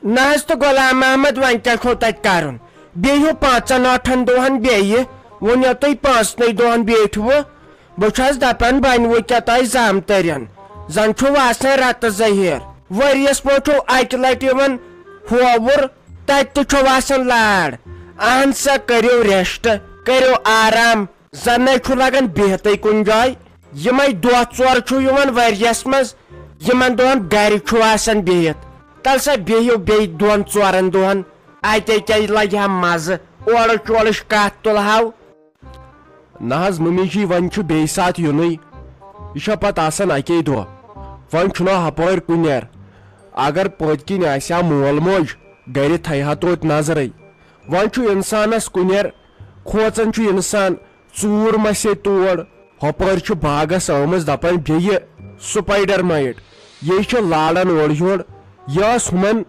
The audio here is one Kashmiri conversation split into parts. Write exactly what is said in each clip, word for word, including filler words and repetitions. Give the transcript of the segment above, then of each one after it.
نہ حظ تہٕ غلام محمد، وۄنۍ کیٛاہ چھو تتہِ کرُن؟ بیٚہِو پانٛژن ٲٹھن دۄہن بیٚیہِ، وۄنۍ یوٚتُے پانٛژنٕے دۄہن بیٖٹھوٕ۔ بہٕ چھَس دَپان، بَنہِ وۄنۍ کیٛاہ تۄہہِ زامتٕرٮ۪ن؟ زَن چھُو آسان رَتہٕ زٔہیٖر۔ ؤریَس پٲٹھۍ چھُو اَکہِ لَٹہِ یِوان ہووُر، تَتہِ تہِ چھُو آسان لار۔ اَہَن سا، کٔرِو rest، کٔرِو آرام۔ زَن نَے چھُ لَگان بِہتٕے کُنہِ جایہِ۔ یِمَے دۄہ ژور چھُو یِوان ؤریَس منٛز، یِمَن دۄہَن گَرِ چھُو آسان بِہِتھ۔ تَلہٕ سا بِہِو بیٚیہِ دۄن ژورَن دۄہَن، اَتے کیٛاہ لَگہِ ہا مَزٕ، اورٕچ یورٕچ کَتھ تُلہٕ ہاو۔ نہ حظ ممی جی، وۄنۍ چھُ بیٚیہِ ساتہٕ یُنُے۔ یہِ چھا پتہٕ آسان اَکے دۄہ؟ وۄنۍ چھُنہ ہپٲرۍ کُنٮ۪ر۔ اگر پٔتۍ کِنۍ آسہِ ہا مول موج، گرِ تھایہِ ہا توتہِ نظرٕے۔ وۄنۍ چھُ اِنسانس کُنٮ۪ر، کھوژان چھُ اِنسان، ژوٗر مہ سے تور۔ ہپٲرۍ چھُ باغس آمٕژ دپان بیٚیہِ spider mite۔ یے چھِ لاران اورٕ یورٕ۔ یہِ ٲس ہُمن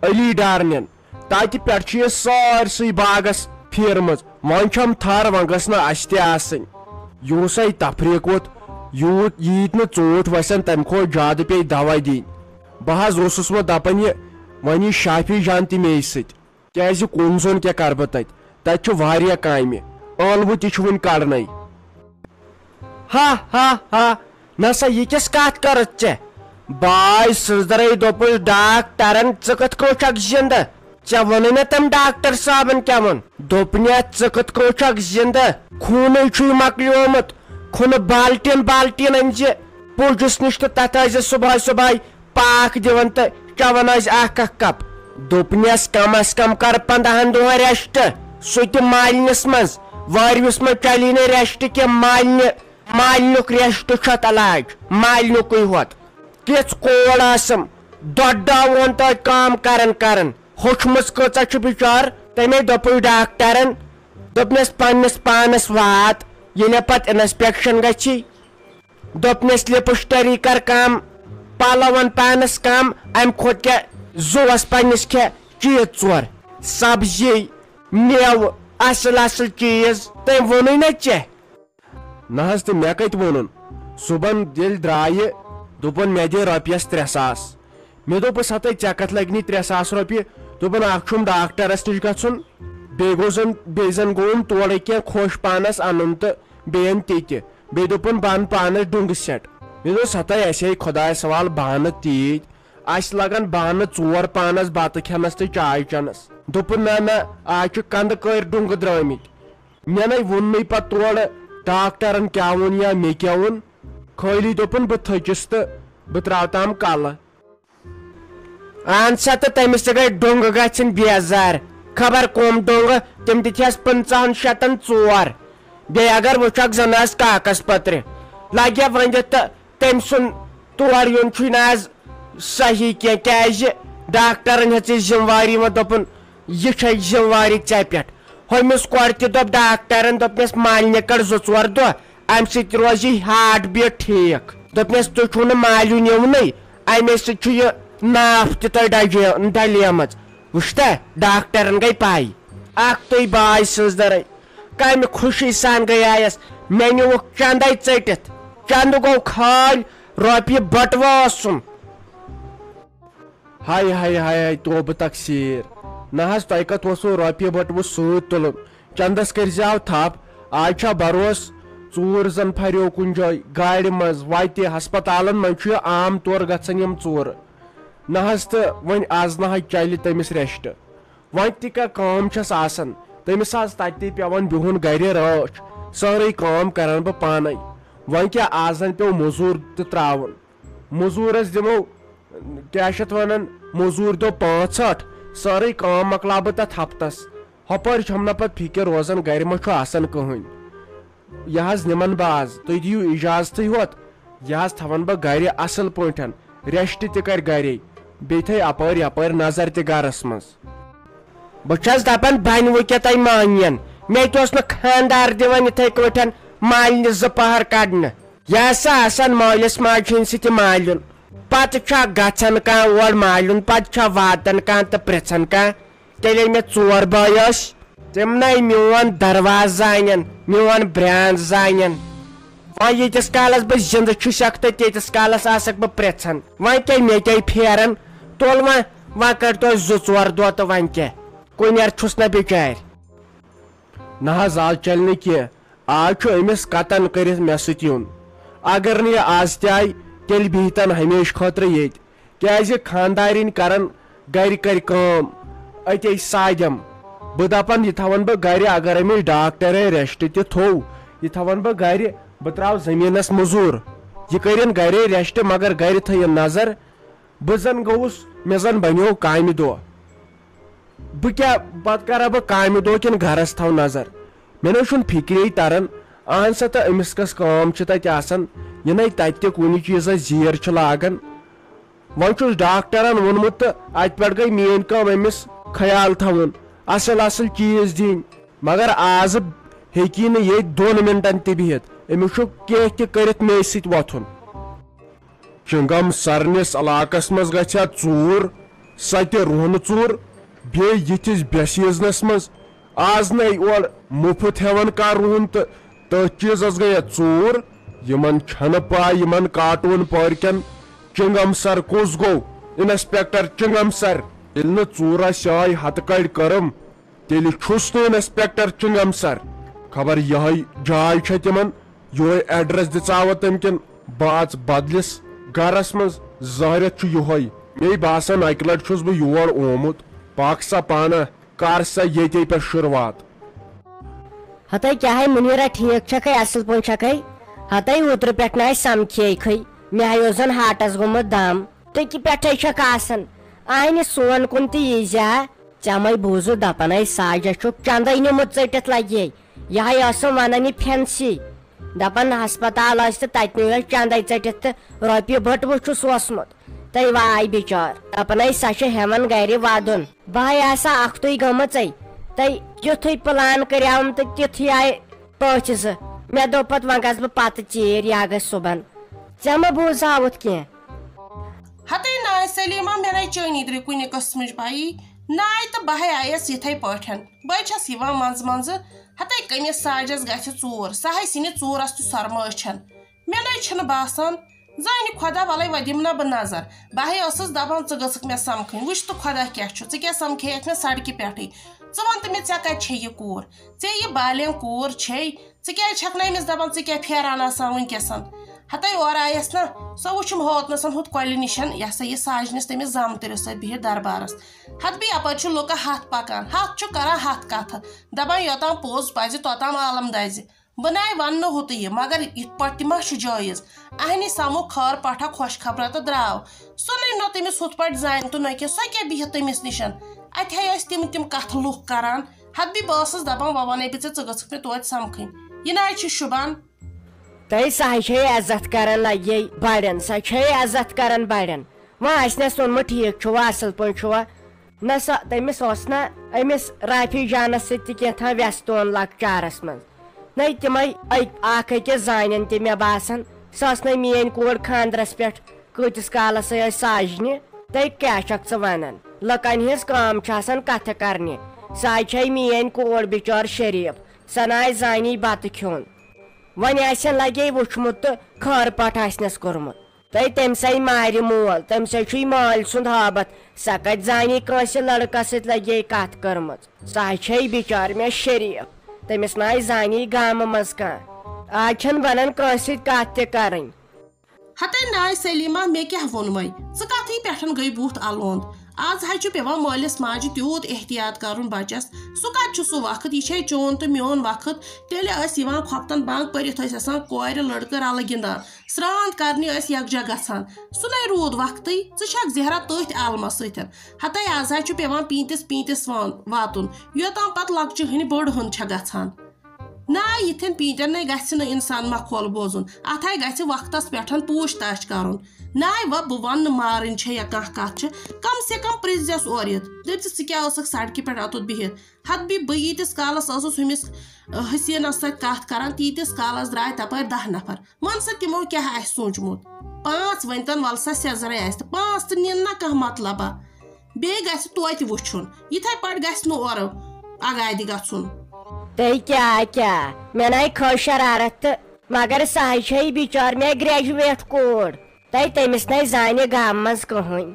علی ڈارنٮ۪ن۔ تتہِ پٮ۪ٹھ چھِ یہِ سٲرسٕے باغس پھیرمٕژ۔ وۄنۍ چھم تھر، وۄنۍ گٔژھ نہٕ اسہِ تہِ آسٕنۍ۔ یوٗسے تفریٖق ووت، یوٗت ییٖتۍ نہٕ ژوٗنٛٹھۍ وسن، تمہِ کھۄتہٕ زیادٕ پیٚیہِ دوا دِنۍ۔ بہٕ حظ اوسُس وۄنۍ دپان، یہِ وۄنۍ یی شافی جان تہِ مے سۭتۍ، کیازِ کُن زوٚن کیٛاہ کرٕ بہٕ تتہِ؟ تتہِ چھِ واریاہ کامہِ، ٲلوٕ تہِ چھِ وُنہِ کڑنے۔ ہا ہا ہا، نہ سا، یہِ کِس کتھ کٔرٕتھ ژےٚ؟ باے سٕنٛزدرے دوٚپُس ڈاکٹرن، "ژٕ کِتھ کٲٹھۍ چھکھ زندٕ؟ ژےٚ ووٚنُے نہ تٔمۍ ڈاکٹر صٲبن کیٛاہ ووٚن؟" دوٚپنس، "ژٕ کِتھ کٲٹھۍ چھکھ زندٕ؟ خوٗنٕے چھُے مۄکلیومُت، کھُنہٕ بالٹیٖن بالٹیٖن أنۍ زِ پُجِس نِش تہٕ تتھ ٲسۍ زِ صبحٲے صبحٲے پاکھ دِوان تہٕ چٮ۪وان ٲسۍ اکھ اکھ کپ۔" دوٚپنس، "کم از کم کر پندہن دۄہن rest، سُہ تہِ مالنِس منٛز۔ وٲروِس منٛز چلی نہٕ rest کینٛہہ، مالنہِ، مالنیُک rest چھُ اتھ علاج، مالنیُکُے ہوت۔ تِژھ کول ٲسٕم، دۄدٕ ڈاوُن تہٕ کٲم کران کران۔ ہوٚچھمٕژ کۭژاہ چھِ بِچار؟" تٔمۍ دوٚپُس ڈاکٹرن، دوٚپنس، "پننِس پانس وات، ییٚلہِ پتہٕ inspection گژھی۔" دوٚپنس، "لپسٹری کر کم، پلون پانس کم، امہِ کھۄتہٕ کیٛاہ زُوس پننِس کھےٚ چیٖز ژور، سبزی، میوٕ، اصل اصل چیٖز۔ تٔمۍ ووٚنُے نہ ژےٚ؟" نہ حظ، تہٕ مےٚ کتہِ ووٚنُن؟ صُبحن ییٚلہِ درٛایہِ، دوٚپُن، "مےٚ دِ رۄپیس ترٛےٚ ساس۔" مےٚ دوٚپُس، "ہتے، ژےٚ کتھ لگنی ترٛےٚ ساس رۄپیہِ؟" دوٚپُن، "اکھ چھُم ڈاکٹرس نِش گژھُن، بیٚیہِ گوٚو زن، بیٚیہِ زن گوٚوُم تورے کینٛہہ خۄش پانس انُن تہٕ بیٚیہِ اَن تہِ تہِ۔ بیٚیہِ دوٚپُن، بہٕ انہٕ پانس ڈوٚنٛگہٕ set۔" مےٚ دوٚپُس، "ہتے، اسہِ ہے خۄدایس حوالہٕ بانہٕ تیٖتۍ، اسہِ لگن بانہٕ ژور پانس بتہٕ کھٮ۪نس تہٕ چاے چٮ۪نس۔" دوٚپُن، "نہ نہ، آز چھِ کندٕ کٔرۍ ڈوٚنٛگہٕ درٛٲمٕتۍ۔" مےٚ نے ووٚننُے پتہٕ تورٕ ڈاکٹرن کیٛاہ ووٚن یا مےٚ کیٛاہ ووٚن، خٲلی دوٚپُن، "بہٕ تھٔچِس تہٕ بہٕ ترٛاوتام کلہٕ۔" اہن سا، تہٕ تٔمِس تہِ گٔے ڈوٚنٛگہٕ گژھٕنۍ بیزار۔ خبر کٕم ڈوٚنٛگہٕ، تِم دِتھیس پٕنٛژٕہن شیٚتن ژور۔ بیٚیہِ اگر وٕچھکھ، زن ٲس کاکس پترِ۔ لگہِ ؤنِتھ تہٕ تٔمۍ سُنٛد تور یُن چھُے نہٕ آز صحیح کینٛہہ، کیازِ ڈاکٹرن ہیژ یہِ ذمہٕ واری وۄنۍ، دوٚپُن، "یہِ چھے ذمہٕ واری ژےٚ پٮ۪ٹھ۔ ہُمِس کورِ تہِ دوٚپ ڈاکٹرن، دوٚپنس، مالنہِ کڑ زٕ ژور دۄہ، امہِ سۭتۍ روزِ heart beat ٹھیٖک۔" دوٚپنس، "تُہۍ چھُو نہٕ مالیُن یِونٕے، امے سۭتۍ چھُ یہِ ناف تہِ تۄہہِ ڈجے-، ڈلیمٕژ۔" وٕچھتا، ڈاکٹرن گٔے پاے۔ اکھ تُہۍ باے سٕنٛز دٔرٕے، کمہِ خوشی سان گٔیایس، مےٚ نیوٗکھ چندے ژٔٹِتھ۔ چندٕ گوٚو خٲلۍ، رۄپیہِ بٹوٕ اوسُم۔ ہاے ہاے ہاے ہاے، توبہٕ تقصیٖر۔ نہ حظ، تۄہہِ کتھ اوسوٕ رۄپیہِ بٹوٕ سۭتۍ تُلُن؟ چندس کٔرۍ زیو تھپھ۔ آز چھا بروس؟ ژوٗر زن پھریو کُنہِ جایہِ، گاڑِ منٛز، وتہِ، ہسپتالن منٛز چھُ یہِ عام طور گژھان یِم ژوٗرٕ۔ نہ حظ، تہٕ وۄنۍ از نہ حظ چلہِ تٔمِس rest۔ وۄنۍ تہِ کیٛاہ کٲم چھس آسان؟ تٔمِس حظ تتہِ تہِ پٮ۪وان بِہُن گرِ رٲچھ، سٲرٕے کٲم کران بہٕ پانے۔ وۄنۍ کیٛاہ، از زن پیوٚو موٚزوٗر تہِ ترٛاوُن۔ موٚزوٗرس دِمو، کیٛاہ چھِ اتھ ونان، موٚزوٗرۍ دۄہ پانٛژھ ہٲٹھ، سٲرٕے کٲم مۄکلاو بہٕ تتھ ہفتس۔ ہۄپٲرۍ چھم نہ پتہٕ فکر روزان، گرِ ما چھُ آسان کٕہٕنۍ۔ یہِ حظ نِمن بہٕ از، تُہۍ دِیِو اجازتٕے ہوت۔ یہِ حظ تھاون بہٕ گرِ اصل پٲٹھۍ، rest تہِ کرِ گرے، بیٚیہِ تھایہِ اپٲرۍ یپٲرۍ نظر تہِ گرس منٛز۔ بہٕ چھَس دَپان، بَنہِ وۄنۍ کیٛاہ تۄہہِ مانِین؟ مےٚ تہِ اوس نہٕ خانٛدار دِوان یِتھَے کٲٹھۍ مالنہِ زٕ پَہر کَڑنہٕ۔ یہِ ہسا آسان مٲلِس ماجہِ ہٕنٛدِ سۭتۍ مالیُن۔ پَتہٕ چھا گژھان کانٛہہ اور مالیُن، پَتہٕ چھا واتان کانٛہہ تہٕ پرٛژھان کانٛہہ، تیٚلے مےٚ ژور بٲے ٲسۍ، تِمنٕے میون دروازٕ زانن، میون برٛانٛد زانن۔ وۄنۍ ییٖتِس کالس بہٕ زِندٕ چھُسکھ تہٕ تیٖتِس کالس آسکھ بہٕ پرٛژھان۔ وۄنۍ کیٛاہ مےٚ کیٛاہ پھیران؟ تُل وۄنۍ وۄنۍ کٔڑۍ توتہِ زٕ ژور دۄہ تہٕ وۄنۍ کیٛاہ؟ کُنہِ یَر چھُس نہ بِچارِ۔ نہ حظ، آز چلہِ نہٕ کینٛہہ۔ آز چھُ أمِس قطعاً کٔرِتھ مےٚ سۭتۍ یُن۔ اگر نہٕ یہِ آز تہِ آیہِ، تیٚلہِ بِہتن ہمیشہٕ خٲطرٕ ییٚتہِ۔ کیٛازِ خانٛدارِنۍ کرن گرِ کرِ کٲم، أتے سادٮ۪م۔ بہٕ دپن، یہِ تھاون بہٕ گرِ، اگر أمِس ڈاکٹرے rest تہِ تھوو، یہِ تھاون بہٕ گرِ، بہٕ تراوٕ زٔمیٖنس مٔزوٗر۔ یہِ کٔرِن گرے rest، مگر گرِ تھٲیِن نظر۔ بہٕ زن گوٚوُس، مےٚ زن بنیو کامہِ دۄہ۔ بہٕ کیٛاہ، پتہٕ کرا بہٕ کامہِ دۄہ کِنہٕ گرس تھاو نظر؟ مےٚ نہ چھُنہٕ فکرے تران۔ اہن سا، تہٕ أمِس کۄس کٲم چھِ تتہِ آسان؟ یہِ نے تتہِ تہِ کُنہِ چیٖزس زیٖر چھِ لاگان۔ وۄنۍ چھُس ڈاکٹرن ووٚنمُت تہٕ اتہِ پٮ۪ٹھ گٔے میٲنۍ کٲم أمِس خیال تھاوُن، اصل اصل چیٖز دِنۍ۔ مگر آز ہیٚکی نہٕ ییٚتہِ دۄن منٹن تہِ بِہِتھ، أمِس چھُ کینٛہہ تہِ کٔرِتھ مے سۭتۍ وۄتھُن۔ چنگم سرنِس علاقس منٛز گژھِ ہا ژوٗر، سۄ تہِ رُہنہٕ ژوٗر، بیٚیہِ یِتھِس بے سیزنس منٛز۔ آز نے اورٕ مُفت ہٮ۪وان کانٛہہ رُہن تہٕ تٔتھۍ چیٖزس گٔیہ ژوٗر۔ یِمن چھنہٕ پاے، یِمن کاٹوٗن پٲرۍ کٮ۪ن چنگم سر کُس گوٚو؟ انسپیکٹر چنگم سر، ییٚلہِ نہٕ ژوٗرس شاے ہتہٕ کڑِ کٔرٕم، تیٚلہِ چھُس نہٕ انسپیکٹر چنگم سر۔ خبر یہے جاے چھےٚ تِمن، یہے ایڈریس دِژاوٕ تٔمۍ کِنۍ۔ بہٕ اژٕ بدلِس گرس منٛز، ظٲہرت چھُ یہے۔ مے باسان، اکہِ لٹہِ چھُس بہٕ یور آمُت۔ پکھ سا پانہ، کر سا ییٚتے پٮ۪ٹھ شروعات۔ ہتے کیٛاہ ہے منیرا، ٹھیٖک چھکھے، اصل پٲٹھۍ چھکھے؟ ہتے اوترٕ پٮ۪ٹھ نہ اسہِ سمکھے کھے، مےٚ ہے اوس زن ہاٹس گوٚمُت دم۔ تُہۍ کہِ پٮ۪ٹھے چھکھ آسان؟ اہنہِ سون کُن تہِ یی زِ ہا۔ ژےٚ مَے بوٗزُتھ دَپان ٲسۍ ساجہ چھُکھ چندے نیومُت ژٔٹِتھ لگے۔ یہِ ہَے ٲسٕم وَنان یہِ پھٮ۪نسی۔ دَپان ہسپتال ٲسۍ تہٕ تَتہِ نیوٗ أسۍ چندے ژٔٹِتھ تہٕ رۄپیہِ بٔٹوٕ چھُس اوسمُت۔ تہٕ واے بِچار۔ دَپان ٲسۍ سۄ چھِ ہٮ۪وان گرِ وَدُن۔ بہٕ ہَے آسہٕ ہا اَکھتُے گٔمٕژے۔ تہٕ یُتھُے پلان کریاوُم تہٕ تیُتھُے آیہِ پٔژھۍ زٕ۔ مےٚ دوٚپ پتہٕ وۄنۍ گژھٕ بہٕ پتہٕ ژیٖرۍ یا گژھِ صُبحن۔ ژےٚ مہ بوٗزہاوُتھ کینٛہہ؟ ہتے ناے سلیمہ، مےٚ نَے چٲنی درٛے کُنہِ قٕسمٕچ پَیی۔ ناے تہٕ بہٕ ہے آیَس یِتھَے پٲٹھۍ۔ بہٕ ہے چھَس یِوان منٛزٕ منٛزٕ۔ ہتے کٔمِس ساجَس گژھِ ژوٗر، سۄ ہے سِنہِ ژوٗرَس تہِ سۄرمہٕ أچھَن۔ مےٚ نَے چھِنہٕ باسان۔ زانہِ خۄدا، وَلَے وۄنۍ دِمہٕ نہ بہٕ نظر۔ بہٕ ہے ٲسٕس دَپان، ژٕ گٔژھٕکھ مےٚ سَمکھٕنۍ۔ وٕچھ تہٕ خۄدا کیٛاہ چھُ، ژٕ کیٛاہ سَمکھییَکھ مےٚ سڑکہِ پٮ۪ٹھٕے؟ ژٕ وَن تہٕ مےٚ، ژےٚ کَتہِ چھے یہِ کوٗر؟ ژےٚ یہِ بالینغ کوٗر چھے؟ ژٕ کیٛازِ چھَکھ نہٕ أمِس دَپان، ژٕ کیٛاہ پھیران آسان وٕنکیٚسَن؟ ہَتَے اورٕ آیَس نہ، سۄ وٕچھُم ہوتنَسَن ہُتھ کۄلہِ نِشَن، یہِ ہسا یہِ ساجنِس تٔمِس زامتٕرِس سۭتۍ بِہِتھ دربارَس۔ ہَتہٕ بیٚیہِ اَپٲرۍ چھُ لُکہٕ ہَتھ پَکان، ہَتھ چھُ کَران ہَتھ کَتھٕ، دَپان یوٚتام پوٚز پَزِ توٚتام عالم دَزِ۔ بہٕ نَے وَنہٕ نہٕ ہُتہٕ یہِ، مگر یِتھ پٲٹھۍ تہِ ما چھُ جٲیِز؟ اَہنہِ سَمو خٲر پٲٹھا خۄش خبرا تہٕ درٛاو۔ سُہ نَے نہٕ تٔمِس ہُتھ پٲٹھۍ زانہِ تہٕ نہ کینٛہہ، سۄ کیٛاہ بِہِتھ تٔمِس نِشَن؟ اَتہِ ہے ٲسۍ تِم تِم کَتھٕ لُکھ کَران۔ ہَتہٕ بیٚیہِ بہٕ ٲسٕس دَپان، وۄنۍ وَنے بہٕ ژےٚ، ژٕ گٔژھٕکھ مےٚ توتہِ سَمکھٕنۍ۔ یہِ نَے چھِ شوٗبان۔ تۄہہِ سۄ ہے چھے عزت کران لگے بڑٮ۪ن، سۄ چھے عزت کران بڑٮ۪ن۔ وۄنۍ آسہِ نس اوٚنمُت ٹھیٖک چھُوا، اصل پٲٹھۍ چھُوا؟ نہ سۄ، تٔمِس اوس نہ أمِس رافی جانس سۭتۍ تہِ کینٛہہ تام وٮ۪ستون لۄکچارس منٛز۔ نَے تِمے أکۍ، اکھ أکِس زانن تہِ مےٚ باسان۔ سۄ ٲس نَے میٲنۍ کوٗر خاندرس پٮ۪ٹھ کۭتِس کالس ٲسۍ ساجنہِ۔ تہٕ کیٛاہ چھکھ ژٕ ونان؟ لُکن ہٕنٛز کٲم چھِ آسان کتھٕ کرنہِ۔ سۄ ہے چھے میٲنۍ کوٗر بچٲر شریف۔ سۄ نہ آسہِ زانی بتہٕ کھیوٚن۔ وۄنۍ آسٮ۪ن لگے وُچھمُت تہٕ خٲر پٲٹھۍ آسنس کوٚرمُت۔ تہٕ تٔمۍ سٕے مارِ مول، تٔمۍ سٕے چھُے مٲلۍ سُنٛد ہٲبتھ۔ سۄ کتہِ زانی کٲنٛسہِ لڑکس سۭتۍ لگے کتھ کٔرمٕژ؟ سۄ ہے چھے بچار مےٚ شریف۔ تٔمِس نہ آسہِ زانی گامہٕ منٛز کانٛہہ۔ آز چھَنہٕ بنان کٲنٛسہِ سۭتۍ کتھ تہِ کرٕنۍ۔ ہتے ناے سلیمہ، مےٚ کیٛاہ ووٚنمَے؟ ژٕ کتھٕے پٮ۪ٹھ گٔے بُتھ الوند؟ از حظ چھُ پٮ۪وان مٲلِس ماجہِ تیوٗت احتیاط کرُن بچس۔ سُہ کتہِ چھُ سُہ وقت؟ یہِ چھے چون تہٕ میون وقت۔ تیٚلہِ ٲسۍ یِوان کھۄفتن بنٛگ پٔرِتھ، ٲسۍ آسان کورِ لڑکہٕ رلہٕ گِنٛدان، سرٛان کرنہِ ٲسۍ یکجا گژھان۔ سُہ نے روٗد وقتٕے۔ ژٕ چھکھ زہرا تٔتھۍ عالمس سۭتۍ۔ ہتے از حظ چھُ پٮ۪وان پیٖنتِس پیٖنتِس وان-، واتُن، یوٚتام پتہٕ لۄکچہِ ہٕنہِ بٔڑ ہٕن چھےٚ گژھان۔ ناے، یِتھٮ۪ن پیٖنتٮ۪ن نے گژھِ نہٕ انسان مخول بوزُن، اتھ ہے گژھِ وقتس پٮ۪ٹھ پوٗچھ تاچھ کرُن۔ ناے، وۄنۍ بہٕ ونہٕ نہٕ مارٕنۍ چھےٚ یا کانٛہہ کتھ چھِ، کم سے کم پرٛژھ زٮ۪س اورٕ یِتھ، دٔپۍ زِ ژٕ کیٛاہ ٲسٕکھ سڑکہِ پٮ۪ٹھ اَتُتھ بِہِتھ؟ ہتہٕ بیٚیہِ بہٕ ییٖتِس کالس ٲسٕس ہُمِس، ٲ، حسینس سۭتۍ کتھ کران، تیٖتِس کالس درٛاے تپٲرۍ دَہ نفر۔ وَن سا تِمو کیٛاہ آسہِ سوٗنٛچمُت؟ پانٛژھ ؤنۍتن، وَل سا سیٚزرَے آسہِ تہٕ پانٛژھ تہٕ نِن نا کانٛہہ مطلبا؟ بیٚیہِ گژھِ توتہِ وُچھُن، یِتھَے پٲٹھۍ گژھِ نہٕ اورٕ اگادِ گژھُن۔ تہٕ کیٛاہ، کیٛاہ؟ مےٚ نَے کھٲج شرارت تہٕ، مگر سۄ ہے چھے بِچٲر مےٚ graduate کوٗر۔ تہٕ تٔمِس نَے زانہِ گامہٕ منٛز کٕہٕنۍ۔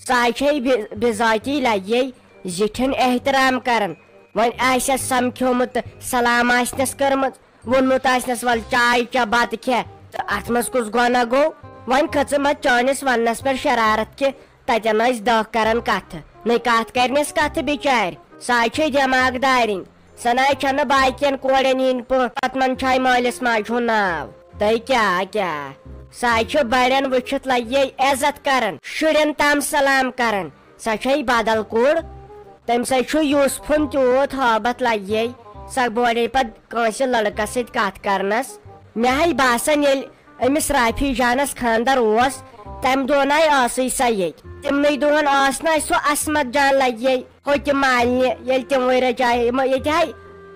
سۄ ہاے چھے بِ-، بِذٲتی لگے زِٹھٮ۪ن احترام کران۔ وۄنۍ آسٮ۪س سمکھیومُت تہٕ سلام آسنس کٔرمٕژ، ووٚنمُت آسنس، "ول چاے چےٚ، بتہٕ کھےٚ"، تہٕ اتھ منٛز کُس گۄناہ گوٚو؟ وۄنۍ کھٔژٕ مےٚ چٲنِس وننس پٮ۪ٹھ شرارت کہِ تتٮ۪ن ٲسۍ دہ کران کتھٕ، نٔے کتھ کرنس کتھٕ بچارِ۔ سۄ ہاے چھے دٮ۪ماغ دارِنۍ۔ سۄ نہ چھنہٕ باقین کورٮ۪ن ہِنٛدۍ پٲٹھۍ، پتہٕ من چھاے مٲلِس ماجہِ ہُنٛد ناو۔ تہٕ کیٛاہ، کیٛاہ؟ سۄ چھِ بڑٮ۪ن وٕچھِتھ لگے عزت کران، شُرٮ۪ن تام سلام کران۔ سۄ چھے بدل کوٗر۔ تٔمۍ سۭتۍ چھُ یوسفن تیوٗت ہٲبتھ لگے، سۄ بوڑے پتہٕ کٲنٛسہِ لڑکس سۭتۍ کتھ کرنس۔ مےٚ ہاے باسان، ییٚلہِ أمِس رافی جانس خانٛدر اوس، تمہِ دۄہن آے ٲسٕے سۄ ییٚتہِ۔ تِمنٕے دۄہن ٲس نہٕ اَسہِ سۄ عصمت جان لگے۔ ہوٚتہِ مالنہِ، ییٚلہِ تِموٕے رچایہِ، یِمو ییٚتہِ ہاے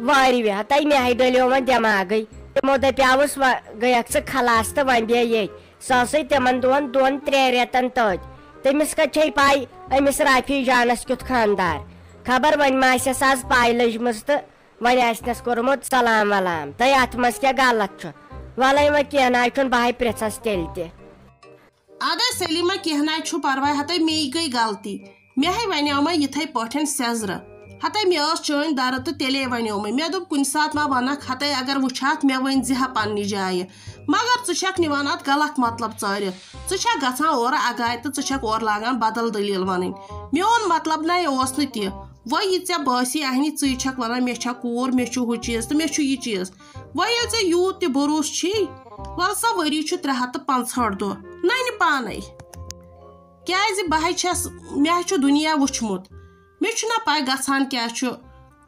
وارِ وِہہ، تَے مےٚ ہاے ڈٔلیو وۄنۍ دٮ۪ماغٕے۔ تِمو دَپیاوُس، "وۄنۍ گٔیَکھ ژٕ خلاص تہٕ وۄنۍ بیٚہہ ییٚتۍ۔" سۄ ٲسٕے تِمن دۄہن دۄن ترٛٮ۪ن رٮ۪تن تٔتۍ۔ تٔمِس کَتہِ چھے پَے أمِس رافی جانس کیُتھ خاندار؟ خبر وۄنۍ ما آسٮ۪س آز پَے لٔجمٕژ تہٕ وۄنۍ آسنَس کوٚرمُت سلام ولام۔ تہٕ اَتھ منٛز کیٛاہ غلط چھُ؟ وَلَے وۄنۍ کینٛہہ نہ حظ چھُنہٕ، بہٕ ہاے پرٛژھس تیٚلہِ تہِ۔ ادے سلیمہ، کینٛہہ نہ چھُ پرواے، ہتے مے گٔے غلطی۔ مےٚ ہے ونیومے یِتھے پٲٹھۍ سیزرٕ۔ ہتے مےٚ ٲس چٲنۍ درد تہٕ تیٚلے ونیومے۔ مےٚ دوٚپ کُنہِ ساتہٕ ما ونکھ، ہتے اگر وٕچھاتھ مےٚ ؤنۍ زِ ہا پننہِ جایہِ۔ مگر ژٕ چھکھ نِوان اتھ غلط مطلب ژٲرِتھ۔ ژٕ چھکھ گژھان اورٕ اگاے تہٕ ژٕ چھکھ اورٕ لاگان بدل دٔلیٖل ونٕنۍ۔ میون مطلب نے اوس نہٕ تہِ۔ وۄنۍ یہِ ژےٚ بٲسی اہنی، ژٕے چھکھ ونان مےٚ چھےٚ کوٗر، مےٚ چھُ ہُہ چیٖز تہٕ مےٚ چھُ یہِ چیٖز۔ وۄنۍ ییٚلہِ ژےٚ یوٗت تہِ بروسہٕ چھی، وَلہٕ سا، ؤری چھُ ترٛےٚ ہَتھ تہٕ پانٛژہٲٹھ دۄہ۔ نَنہِ پانَے۔ کیٛازِ بہٕ ہے چھَس، مےٚ ہے چھُ دُنیا وُچھمُت۔ مےٚ چھُنہ پَے گژھان کیٛاہ چھُ،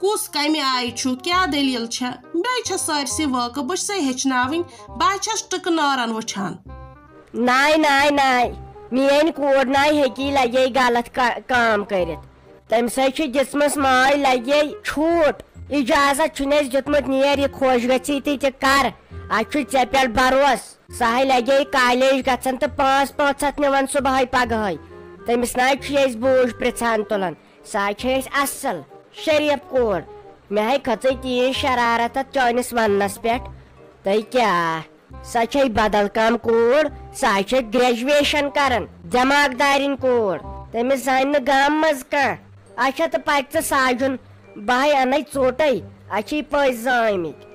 کُس کَمہِ آیہِ چھُ، کیٛاہ دٔلیٖل چھےٚ۔ مےٚ ہے چھےٚ سٲرسٕے وٲقٕف، بہٕ چھسے ہیٚچھناوٕنۍ، بہٕ ہے چھَس ٹٕکہٕ نارَن وٕچھان۔ ناے، ناے، ناے، میٲنۍ کوٗر ناے ہیٚکی لگے غلط کا-، کٲم کٔرِتھ۔ تٔمۍ سٕے چھِ دِژمٕژ ماے لگے چھوٗٹ۔ اجازت چھُنہٕ اَسہِ دیُتمُت، نیر یہِ خۄش گژھی تہِ تہِ کر۔ اَسہِ چھُ ژےٚ پٮ۪ٹھ بروس۔ سۄ ہے لگے کالیج گژھان تہٕ پانٛژھ پانٛژھ ہتھ نِوان صبحٲے پگہٲے۔ تٔمِس ناے چھُ اَسہِ بوٗج پرژھان تُلان۔ سۄ ہے چھِ اَسہِ اصل شریف کوٗر۔ مےٚ ہے کھٔژٕے تیٖژ شرارت اتھ چٲنِس وننس پٮ۪ٹھ۔ تہٕ کیٛاہ؟ سۄ چھے بدل کانٛہہ کوٗر، سۄ ہے چھے گریجویشن کران، دٮ۪ماغ دارِنۍ کوٗر۔ تٔمِس زانہِ نہٕ گامہٕ منٛز کانٛہہ۔ اچھا، تہٕ پکہِ ژٕ ساجُن، بہٕ ہے انَے ژوٚٹے۔ اَسہِ چھِ پٔژھۍ زٲمٕتۍ۔